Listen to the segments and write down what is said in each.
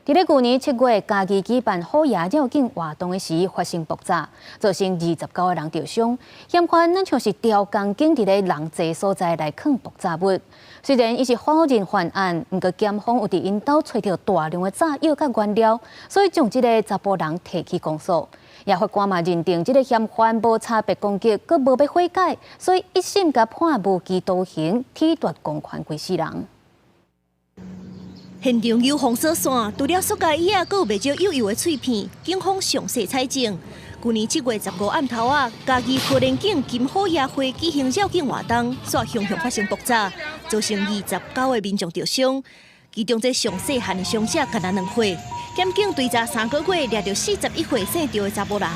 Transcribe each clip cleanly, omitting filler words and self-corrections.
佇咧舊年7月，嘉義舉辦虎爺繞境活動的時發生爆炸，造成29個人著傷。嫌犯若像是刁工警佇咧人濟所在來囥爆炸物。雖然伊是否認犯案，毋過檢方有佇𪜶兜揣著大量的炸藥佮原料，所以將這个查埔人提起公訴。也法官嘛認定這个嫌犯無差別攻擊，閣無欲悔改，所以一審共判無期徒刑，褫奪公權規世人。現場有封鎖線，除了塑膠椅仔，閣有袂少幼幼的碎片。警方詳細採證。舊年7月15暗頭仔，嘉義花蓮境金虎爺會舉行繞境活動，煞雄雄發生爆炸，造成29個民眾著傷。其中這上細漢的傷者干焦2歲。檢警追查3個月，掠著41歲姓趙的查埔人，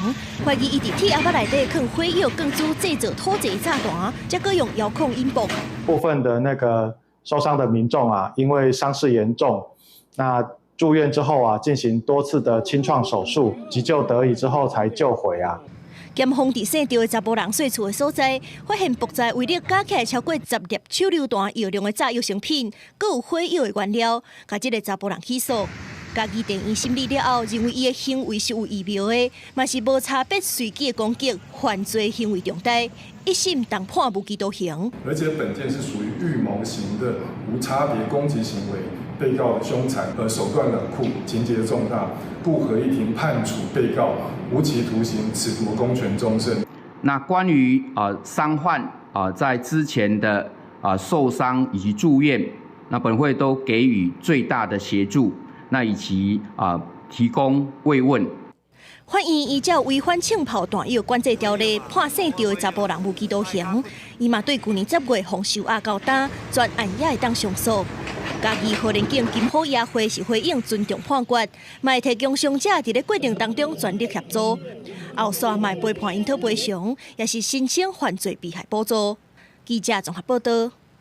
懷疑伊佇鐵盒仔內底囥火藥、灌注製造土製炸彈，才閣用遙控引爆。部分的那個受傷的民眾啊，因為傷勢嚴重，那住院之後啊，進行多次的清創手術，急救得宜之後才救回啊。檢方佇姓趙的查埔人踅厝的所在，發現爆炸威力加起來超過10粒手榴彈藥量的炸藥成品，閣有火藥的原料，共這个查埔人起訴。嘉義地院審理了後，認為伊的行為是有預謀的，嘛是無差別隨機的攻擊，犯罪行為重大，一審同判無期徒刑。而且本件是屬於預謀型的無差別攻擊行為，被告的兇殘和手段冷酷，情節重大，故合議庭判處被告無期徒刑，褫奪公權終身。那關於傷患在之前的受傷以及住院，那本會都給予最大的協助，那以及提供慰問。法院依照違反槍炮彈藥管制條例，判姓趙的查埔人無期徒刑。伊嘛對舊年10月予收押到今，全案也會當上訴。嘉義花蓮境金虎爺會是回應尊重判決，嘛會提供傷者佇咧過程當中全力協助。後續嘛會陪伴𪜶討賠償，也是申請犯罪被害補助。記者綜合報道。